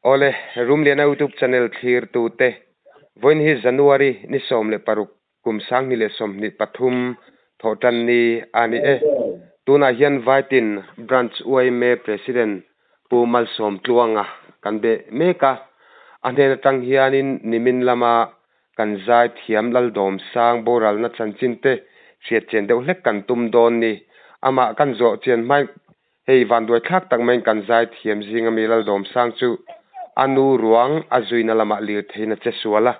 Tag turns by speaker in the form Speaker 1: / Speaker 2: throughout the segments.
Speaker 1: Awle, Rumliana YouTube channel thlirtute, vawiin hi January ni 16 kum 2023 thawhtan ni a ni e. Tunah hian Vaitin Branch yma President Pu Malsawm Tluanga kan be mek a, a hnen atang hianin nimin lama kan zai thiam Laldawmsang boralna chanchin te hriatchian deuh hlek kan tum dawn ni. Amah kan zawh chian hmain Hei vanduai thlak tak maiin kan zai thiam zing ami Laldawmsang chu a nu ruang a zuina lamah lirtheiin a che sual a,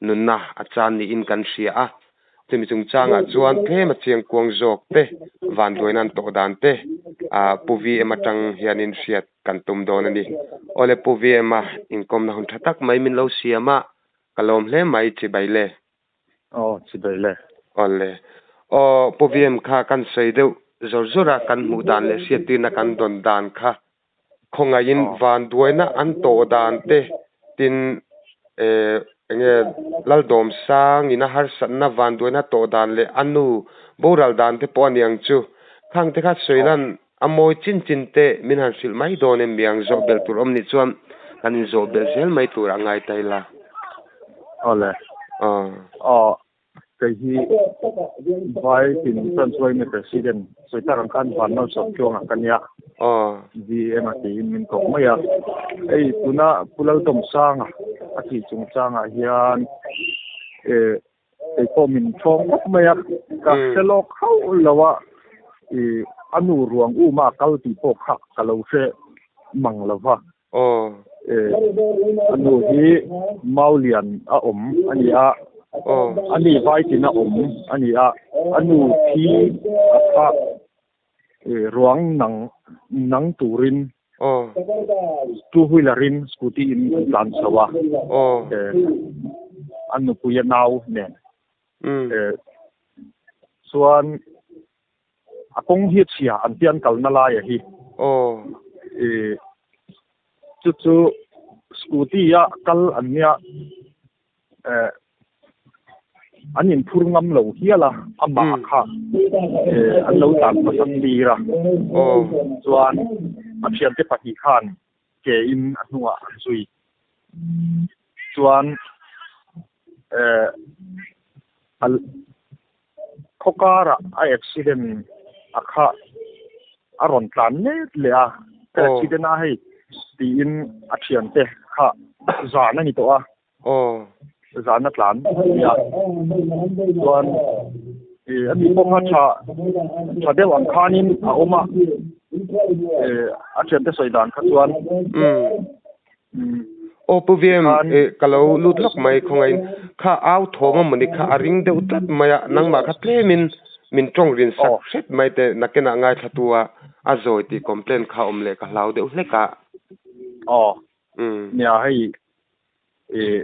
Speaker 1: nunna a chan niin kan hria a. Chumi chungchangah chuan tlem a chiang kuang zawk te, vanduaina an tawh dan te Pu VM atang hianin hriat kan tum dawn a ni. Awle Pu VM a inkawmna hun tha tak mai min lo siam a, ka lawm hle mai chibai le.
Speaker 2: Aw, chibai le.
Speaker 1: Awle. Aw, Pu VM kha kan sawi deuh zawr zawr a, kan hmuh dan leh hriattirna kan dawn dan kha khawngaihin vanduaina an tawh dan te tin eh enge Laldawmsangin a harsatna vanduaina tawh dan leh a nu boral dan te pawh a niang chu. Khang te kha sawi lan a mawi chin chin te min han hrilh mai dawn em miang zawh belh tur awm nih chuan kan in zawh belh zel mai tur a ngai ta ila.
Speaker 2: Awle.
Speaker 1: Aw.
Speaker 2: Aw, kei hi Vai tin chuan chuai nge President sawi tak ang khan van Malsawm Tluanga ka nia.
Speaker 1: Aw.
Speaker 2: VM a tiin min kawk mai a. Hei tuna Pu Laldawmsanga a tih chungchangah hian eh Kei pawh min thawng khawp mai a, ka hre lawk hauh lo a, i a nu ruang uma a kal tih pawh kha ka lo hre mang lo va. A nu hi Maulian a awm a ni a, a ni Vaitin a awm a ni a, a nu thi a kha ruang nang nang turin Two wheeler in scooty in an tlan chho a, an nupui a nau nen. Chuan a kawng hi a chhia an tia an kalna laia hi. Chu chu scooty a kal an nia. eh an inphur ngam lo hial a, amah kha eh an lo tlan hmasak tir a, chuan a thiante pahnih khan ke in a hnungah an zui chuan eh a khaw karah a accident a kha a rawn tlan let leh a, ka accident a hei tiin a thiante kha zan a ni tawh a.
Speaker 1: Aw.
Speaker 2: Zan a tlan nia. Chuan eh ani pawh kha tha tha deuh ang khanin a awm a. Eh a thiante sawi dan kha chuan.
Speaker 1: Umm. Aw Pu VM eh ka lo lut lawk mai khawngaihin kha au thawm a mawni kha a ring deuh tlat mai a nangmah kha tlemin min tawng rin sak hret mai teh nakinah ngaithlatu a a zawi tih complaint kha awm leh ka hlau deuh hlek a.
Speaker 2: Aw. Nia hei ih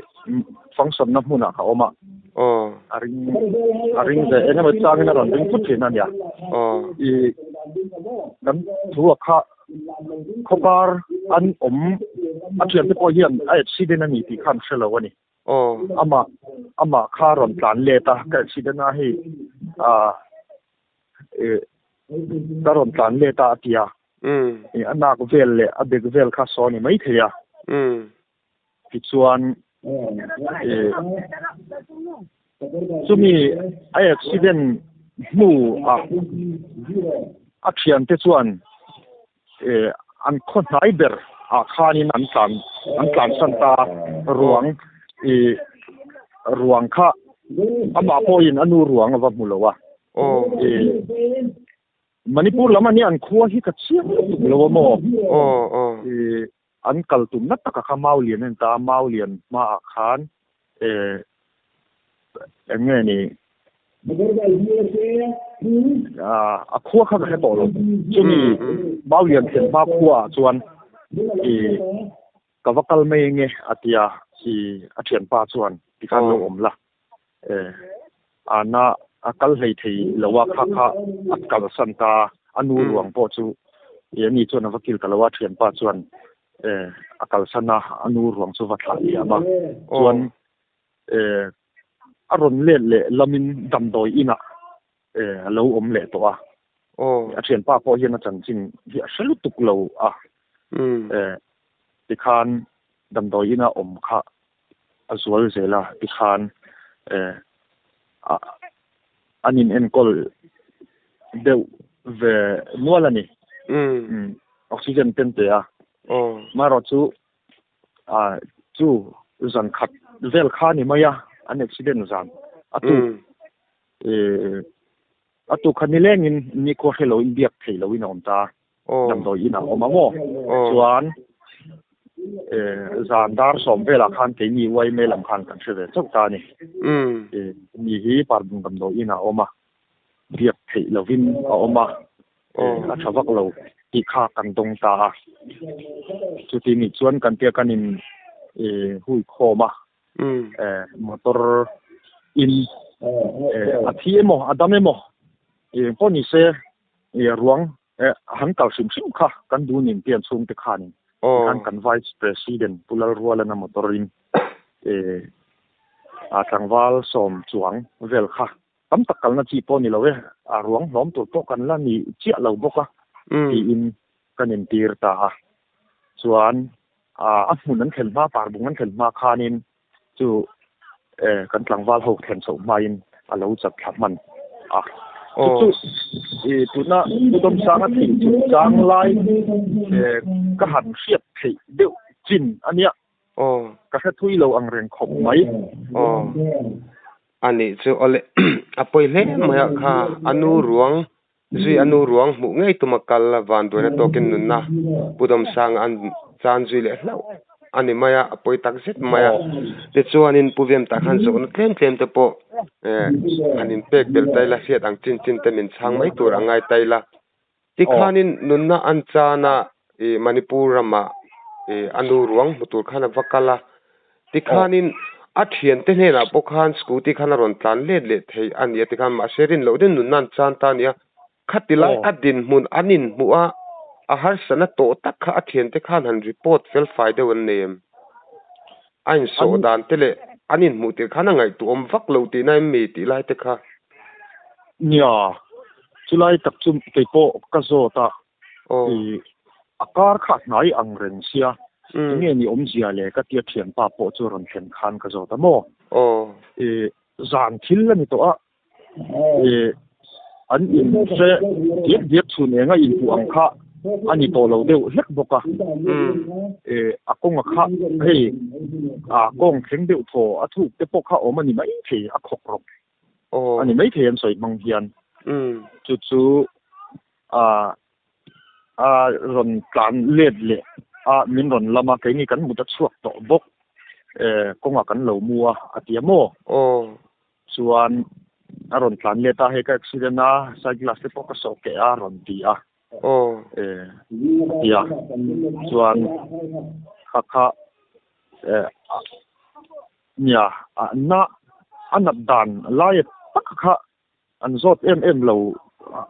Speaker 2: function na hmunah ka awm a.
Speaker 1: Aw.
Speaker 2: A ring a ring ve eng emaw changin a rawn ring thut thin a nia.
Speaker 1: Aw.
Speaker 2: Ih kan thu a kha khawkar an awm a thiante pawh hian a accident a ni tih kha an hre lo a ni.
Speaker 1: Aw.
Speaker 2: Amah amah kha rawn tlan let a ka accident a hei ah ih ka rawn tlan let a a ti a. Ih a nak vel leh a bek vel kha saw a ni maithei a. Tichuan ih chumi a accident hnu ah a thiante chuan ih an khaw hnai ber ah khanin an tlan an tlansan ta ruang ih ruang kha amah pawhin a nu ruang a va hmu lo a. Ih. Manipur lam a nia an khua hi ka chiang lutuk lo a maw?
Speaker 1: Aw aw.
Speaker 2: Ih an kal tumna taka kha mau lian a ni ta a, mau lian hmaah khan eh eng nge ni a khua kha ka hre tawh lo. Chumi mau lian thlen hma khuaah chuan ih ka va kal mai enge a tia ih a thianpa chuan tikhan lo awm la. Eh, ana a kal hlei thei lo a, kha kha a kalsan ta a, a nu ruang pawh chu eh ani chuan a va kil ta lo a, thianpa chuan eh a kalsan a, a nu ruang chu va thlah liam a, chuan eh a rawn let leh lamin damdawi inah eh a lo awm leh tawh a, a thianpa pawh hian a chanchin hi a hre lutuk lo a, eh tikhan. Damdawi ina awm kha a zual zel a tikhan an in enkawl deuh ve nual a ni. Oxygen ten pe a. Marawh chu chu zan khat vel kha ni mai a an accident zan a tuk a tuk kha nilengin nikhua hre loin biak thei loin a awm ta. Damdawi in a awm a maw? Chuan zan dar sawm velah khan keini YMA lam khan kan hre ve chauh ta a ni. Mi hi Parbung damdawi in a awm a, biak theih lovin a awm a, a tha vak lo tih kha kan dawng ta a. Chuti nih chuan kan tia kan in hui khawm a, motor in a thi emaw a dam emaw pawh ni se ruang han kal hrim hrim kha kan duh nin pian chhungte khanin tikhan kan Vice President Pu Lalrualana motor in a tlangval sawm chuang vel kha tam tak kalna chi pawh ni lo e, a ruang hlawm tur pawh kan la ni chiah lo bawk a tiin kan intir ta a. Chuan a hmun an thlen hma, parbung an thlen hma khanin Chu kan tlangval ho thlen chhoh hmain a lo chat thla hman a. Chu chu i tuna Pu Dawmsanga thih chungchang lai ka han hriat theih deuh chin a nia. Ka hre thui lo ang reng khawp mai.
Speaker 1: A nih chu awle a pawi hle mai a kha a nu ruang zui a nu ruang hmuh ngei tuma kal a vanduaina tawkin nunna Pu Dawmsanga an chan zui leh hlauh a ni mai a, a pawi tak zet mai a. Tichuanin Pu Viam tah khan zawhna tlem tlem te pawh eh han inpek belh ta ila hriat ang chin chin te min chhang mai tur a ngai ta ila. Tikhanin nunna an chan a ih Manipur ramah ih a nu ruang hmu tur khan a va kal a. Tikhanin a thiante hnenah pawh khan scooty khan a rawn tlan let leh thei a ni a tikhan mahse rin loh deuhin nunna an chan ta a ni a. Khati lai a dinhmun an inhmuh a, a harsatna tawh tak kha a thiante khan han report fel fai deuh an nei em? A insawh dan te leh an inhmuh tir khan a ngaihtuahawm vak lo tihna em mi tih lai te kha?
Speaker 2: Nia, chulai tak chu kei pawh ka zawt a, i a kar kha a hnai ang reng sia, enge ni awmzia le ka tia thianpa pawh chu rawn thlen khan ka zawt a maw? I zan thil a ni tawh a, i an inhre diak diak chhun enga inhmuh ang kha a ni tawh lo deuh hlek bawk a, i a kawnga kha hei a kawng thleng deuh thaw a thuk te pawh kha awm a ni maithei a khawk rawk a ni maithei an sawi hmang hian chu chu a a rawn tlan let leh a min rawn lam a keini kan mut a chhuak tawh bawk kawngah kan lo mu a a ti a maw chuan a rawn tlan let a hei ka accident a side glass te pawh ka sawh keh a rawn ti a a ti a chuan kha kha nia na a nat dan lai tak kha An zawt em em lo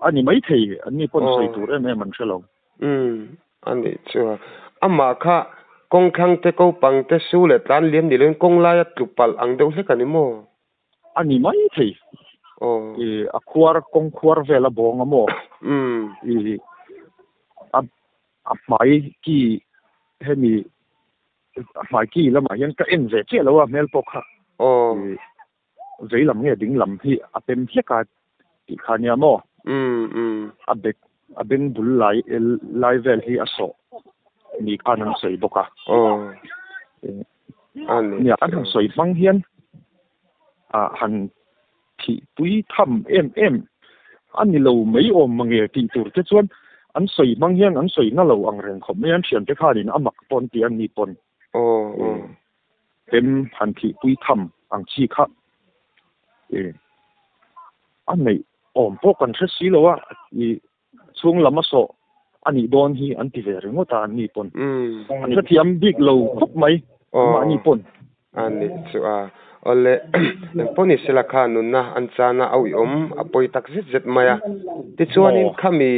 Speaker 2: a ni maithei, an ni pawn sawi tur em em an hre lo.
Speaker 1: Umm, a nih chu. Amah kha kawng thlang te ko pang te su leh tlan liam ni loin kawng laia tlu palh ang deuh hlek a ni maw?
Speaker 2: A ni maithei.
Speaker 1: Aw.
Speaker 2: I a khuar, kawng khuar vel a bawng a maw?
Speaker 1: Umm.
Speaker 2: I a a hmai ki hemi a hmai ki lamah hian ka en ve chiah lo a hmel pawh kha.
Speaker 1: Aw.
Speaker 2: I Vei lam nge ding lam hi a pem hlek a tih kha nia maw? A bek a beng bul lai lai vel hi a sawh ni khan an sawi bawk a. Nia an han sawi hmang hian a han thih pui tham em em a ni lo mai awm mange tih tur te chuan an sawi hmang hian an sawi na lo ang reng khawp mai an thiante khanin a mak pawn tih an ni pawn. Pem han thihpui tham ang chi kha i a neih awm pawh kan hre si lo a, i chhung lam a sawh a nih dawn hi an ti ve ringawt a an ni pawn. An hrethiam bik lo khawp mai mahni pawn.
Speaker 1: A nih chu a, awle engpawh ni sela kha nunna an chan a, a uiawm a pawi tak zet zet mai a. Tichuanin khami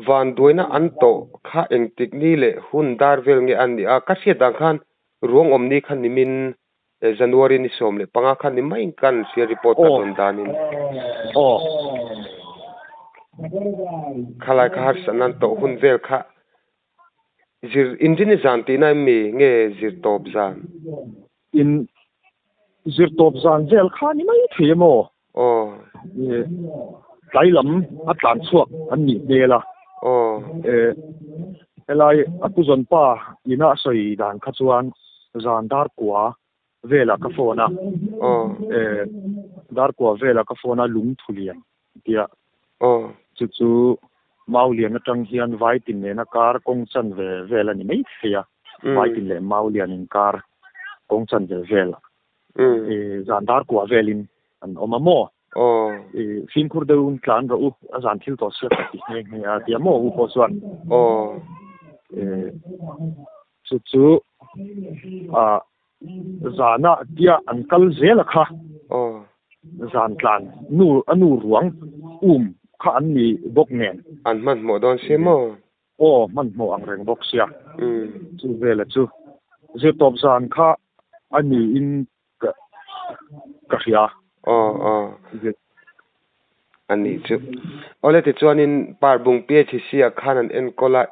Speaker 1: Vanduaina an tawh kha engtik ni leh hun dar vel nge an nih a, ka hriat dan khan ruang awm ni kha nimin January ni 15 kha ni mai kan hria report ka dawn danin. Khalai kha harsatna an tawh hun vel kha. Zir inrini zan tihna em mi nge zir tawp zan?
Speaker 2: In zir tawp zan vel kha ni mai thei em aw?
Speaker 1: Aw.
Speaker 2: Tlai lam a tlan chhuak an nih hmel a.
Speaker 1: Aw.
Speaker 2: Helai a puzawn pa ina a sawi dan kha chuan zan dar kua velah ka phone a.
Speaker 1: Aw.
Speaker 2: Dar kua velah ka phone a lungthu lian tia.
Speaker 1: Aw.
Speaker 2: Chu chu Maulian atang hian Vaitin nena kar kawng chanve vel a ni mai thei a. Vaitin leh Maulian inkar kawng chanve vel zan dar kua velin an awm a maw?
Speaker 1: Aw.
Speaker 2: Fimkhur deuhin tlan rawh u, a zan thil tawh siak ka ti nghe nghe a tia maw u pawh chuan.
Speaker 1: Aw.
Speaker 2: Chu chu ah zana tia an kal zel a kha.
Speaker 1: Aw.
Speaker 2: Zan tlan nu a nu ruang um kha an ni bawk nen.
Speaker 1: An hmanhmawh dawn sia maw?
Speaker 2: Aw, hmanhmawh ang reng bawk sia. Chu vela chu zirtawp zan kha a niin ka ka hria.
Speaker 1: Aw, aw. A nih chu. Awle tichuanin Parbung PHC ah khan an enkawl a,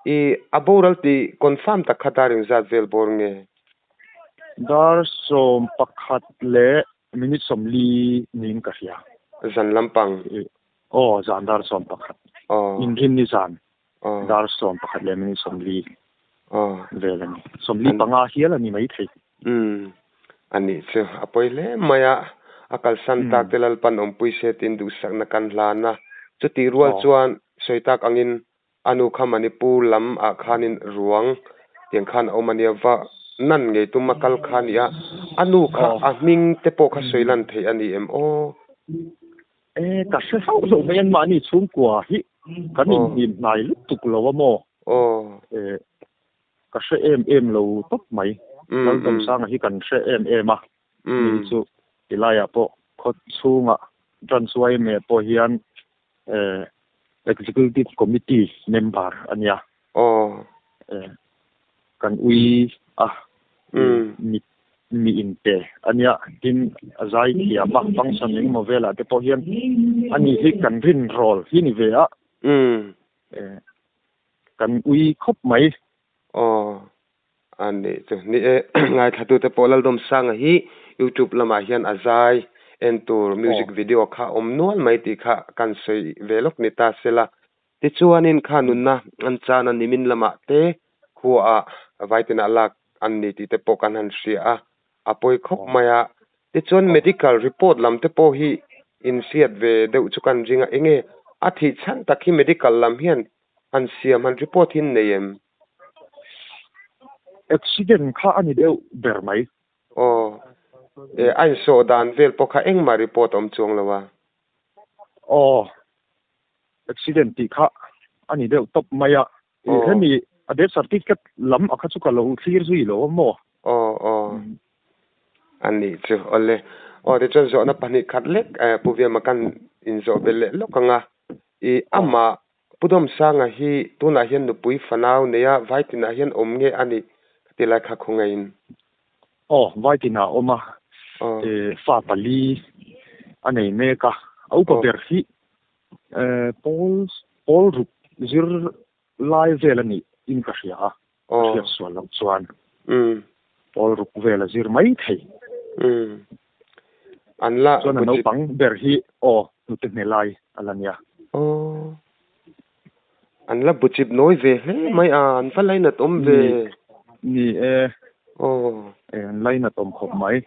Speaker 1: i a boral tih confirm tak kha dar engzat vel bawr nge?
Speaker 2: Dar 11 leh minute 40 niin ka hria.
Speaker 1: Zan lampang.
Speaker 2: Aw, zan dar 11.
Speaker 1: Aw.
Speaker 2: Inrinni zan
Speaker 1: Aw.
Speaker 2: dar 11 leh minute 40
Speaker 1: Aw.
Speaker 2: vel a ni. 45 hial a ni maithei.
Speaker 1: Umm. A nih chu a pawi hle mai a, a kalsan tak te Lalpan awmpui se tiin duhsakna kan hlan a. Chutih rual chuan sawi tak angin a nu kha Manipur lam ah khanin ruang tiang khan a awm a nia, va nan ngei tum a kal kha a ni a, a nu kha a hming te pawh kha sawi lan theih a ni em aw?
Speaker 2: E, ka hre hlauh hlauh mai an mahni chhungkua hi kan inhnim hnai lutuk lo a maw?
Speaker 1: Aw.
Speaker 2: E, ka hre em em lo tawp mai. Laldawmsanga hi kan hre em em a, ni chu tilaiah pawh khaw chhungah Branch yma pawh hian Executive Committee member a nia.
Speaker 1: Aw.
Speaker 2: Kan ui a, mi mi inte a nia. Tin, a zai thiam a, function engemaw velah te pawh hian ani hi kan rinrawl hi ni ve a. Kan ui khawp mai.
Speaker 1: Aw. A nih chu. Ni e, ngaithlatute pawh Laldawmsanga hi YouTube lamah hian a zai en tur music video kha a awm nual mai tih kha kan sawi ve lawk ni ta se la. Tichuanin kha nunna an chan a nimin lamah te khuaah vaitinah lak an ni tih te pawh kan han hria a, a pawi khawp mai a. Tichuan medical report lam te pawh hi inhriat ve deuh chu kan ring a, enge a thih chhan tak hi medical lam hian han siam han report hi an nei em?
Speaker 2: Accident kha a ni deuh ber mai.
Speaker 1: Aw. E, a insawh dan vel pawh kha engmah report a awm chuang lo a.
Speaker 2: Aw. Accident tih kha a ni deuh tawp mai a.
Speaker 1: Aw.
Speaker 2: Hemi a death certificate lam a kha chu ka lo thlir zui lo a maw?
Speaker 1: Aw, aw. A nih chu. Awle. Aw, tichuan zawhna pahnih khat lek Pu Viama kan inzawh belh leh lawk ang a. I amah Pu Dawmsanga hi tunah hian nupui fanau neia Vaitinah hian awm nge a nih ka ti lai kha khawngaihin.
Speaker 2: Aw, Vaitinah a awm a, fa pali a nei mek a, a upa ber hi pawl pawl ruk zir lai vel a nih in ka hria a, ka hriat sual loh chuan pawl ruk vel a zir mai thei.
Speaker 1: An la
Speaker 2: Chuan a naupang ber hi aw hnute hne lai a la nia.
Speaker 1: Aw. An la buchip nawi ve hle mai a, an va lainat awm ve.
Speaker 2: Ni e.
Speaker 1: Aw.
Speaker 2: E, an lainat awm khawp mai.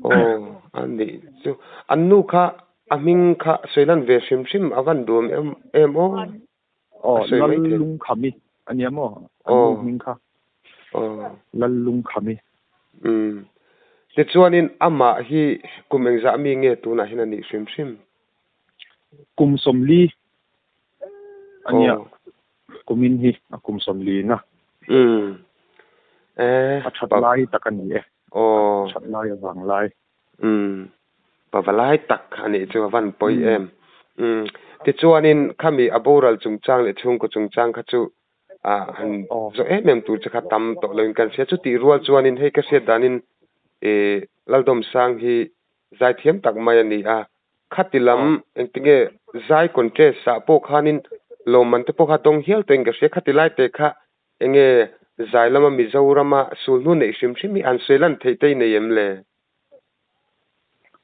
Speaker 1: Aw, a nih chu. An nu kha a hming kha sawi lan ve hrim hrim a van duam em em aw.
Speaker 2: Aw, Lallungkhami a nia maw? An nu hming kha.
Speaker 1: Aw.
Speaker 2: Lallungkhami.
Speaker 1: Umm. Tichuanin amah hi kum engzah mi nge tunah hian a nih hrim hrim?
Speaker 2: Kum 40 a nia. Kumin hi a kum 40 na.
Speaker 1: Umm. Eh.
Speaker 2: A that lai tak a ni e.
Speaker 1: Aw.
Speaker 2: A that lai avang lai.
Speaker 1: Umm. Pava lai tak a nih chu a van pawi em. Umm. Tichuanin khami a boral chungchang leh chhungkaw chungchang kha chu ah han zawh em em tur che kha tam tawh loin kan hria. Chutih rual chuanin hei ka hriat danin ih Laldawmsang hi zaithiam tak mai a ni a. Khati lam engtinge zai contest ah pawh khanin lawmman te pawh kha dawng hial tawhin ka hria. Khati lai te kha Enge zai lama Mizorama sulhnu neih hrim hrim hi an sawi lan theih te i nei em le?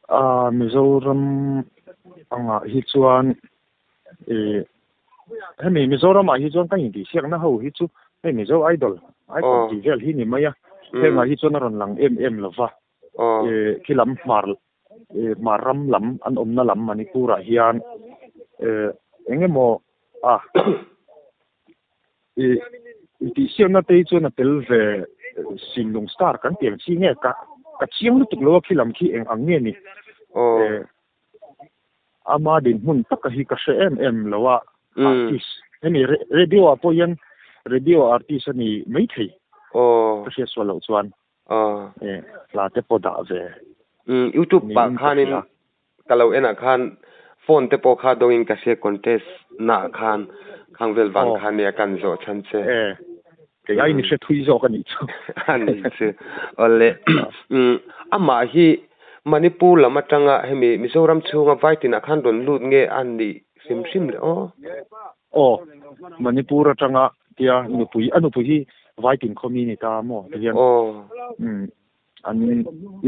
Speaker 2: A Mizoram angah hi chuan ih hemi Mizoramah hi chuan ka intihsiakna ho hi chu hei Mizo Idol Icon tih vel hi ni mai a, hengah hi chuan a rawn lang em em lo va. Ih khi lam hmar ih hmar ram lam an awmna lam Manipur ah hian ih eng emaw a I intihsiakna te hi chuan a tel ve Sinlung star kan tih ang chi nge ka ka chiang lutuk lo a khi lam khi eng ang nge ni. Ama dinhmun taka hi ka hre em em lo a artist hemi radio ah pawh hian radio artist a ni maithei ka hriat sual loh chuan hla te pawh dah ve
Speaker 1: YouTube ah khanin Ka lo enah khan phone te pawh kha dawngin ka hria contest naah khan khang vel vang khan nia kan zawh chhan che.
Speaker 2: E, kei aiin i hre thui zawk a nih chu.
Speaker 1: A nih chu. Awle, amah hi Manipur lam atanga hemi Mizoram chhunga Vaitinah khan rawn lut nge a nih hrim hrim le aw?
Speaker 2: Aw, Manipur atanga tia nupui, a nupui hi Vaitin khaw mi ni ta maw tihian.
Speaker 1: Aw.
Speaker 2: An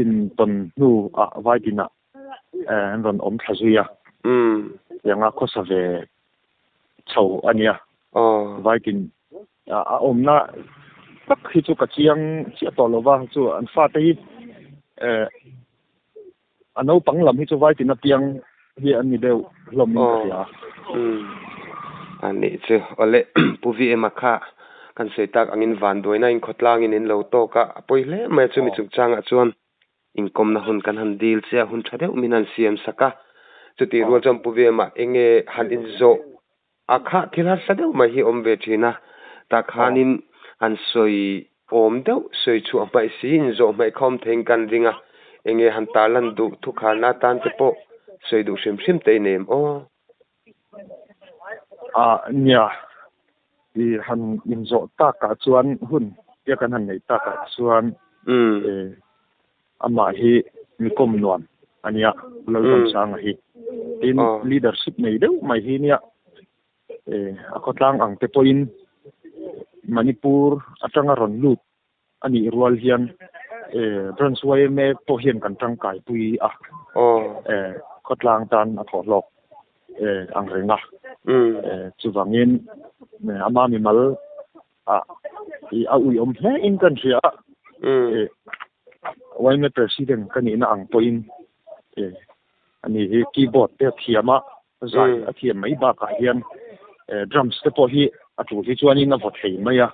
Speaker 2: intawn hnu ah Vaitinah an rawn awm thla zui a, tianga khawsa ve chho a nia. Vaitin a awmna tak hi chu ka chiang chiah tawh lo va, chu an fate hi a naupang lam hi chu Vaitin apiang hi an ni deuh hlawm in ka hria.
Speaker 1: A nih chu awle Pu VM-a kha kan sawi tak angin vanduaina in khawtlangin in lo tawk a, a pawi hle mai a chumi chungchangah chuan inkawmna hun kan han dil che a, hun tha deuh min han siam sak a, chutih rual chuan Pu VM-a enge han inzawh A khah thil harsa deuh mai hi awm ve thin a, tah khanin han sawi awm deuh, sawi chhuah hmaih si, inzawh hmaih kha awm theiin kan ring a, enge han tarlan duh thukharna atan te pawh sawi duh hrim hrim te i nei em aw?
Speaker 2: A nia, i han inzawh takah chuan hun tia kan han neih takah chuan Amah hi mi kawm nuam a nia, Laltawmsanga hi. Tin, leadership nei deuh mai hi nia. A khawtlang ang te pawhin Manipur atanga rawn lut a nih rual hian Branch yma pawh hian kan tangkaipui a, khawtlang tan a thawhhlawk ang reng a. Chuvangin ama mimal a a uiawm hle in kan hria a yma president ka nihna ang pawhin ani hi keyboard te a thiam a zai a thiam mai bakah hian drums te pawh hi a tul hi chuanin a vaw thei mai a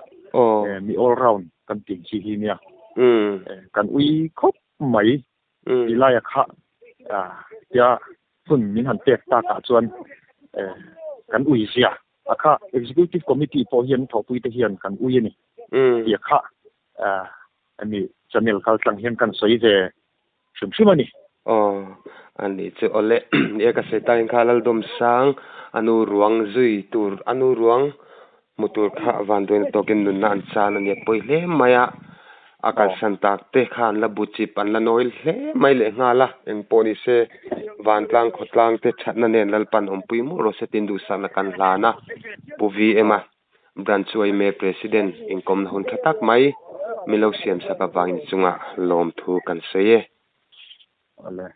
Speaker 2: mi all round kan tih chi hi nia kan ui khawp mai ti laia kha tia hun min han pek takah chuan kan ui zia a kha executive committee pawh hian thawhpui te hian kan ui a ni tia kha ani channel kal tlang hian kan sawi ve hrim hrim a ni.
Speaker 1: Aw ani chu awle nia ka sawi takin kha Laldawmsang anu ruang zui tur anu ruang Hmu tur kha vanduaina tawkin nunna an chan a nia pawi hle mai a, a kalsan tak te kha an la bu chip an la nawi hle mai leh nghal a, eng pawh ni se vantlang khawtlang te thatna nen Lalpan awmpui mawlh rawh se tin duhsakna kan hlan a, Pu VM-a Branch yma President inkawmna hun tha tak mai min lo siamsak avangin chungah lawmthu kan sawi e.
Speaker 2: Awle.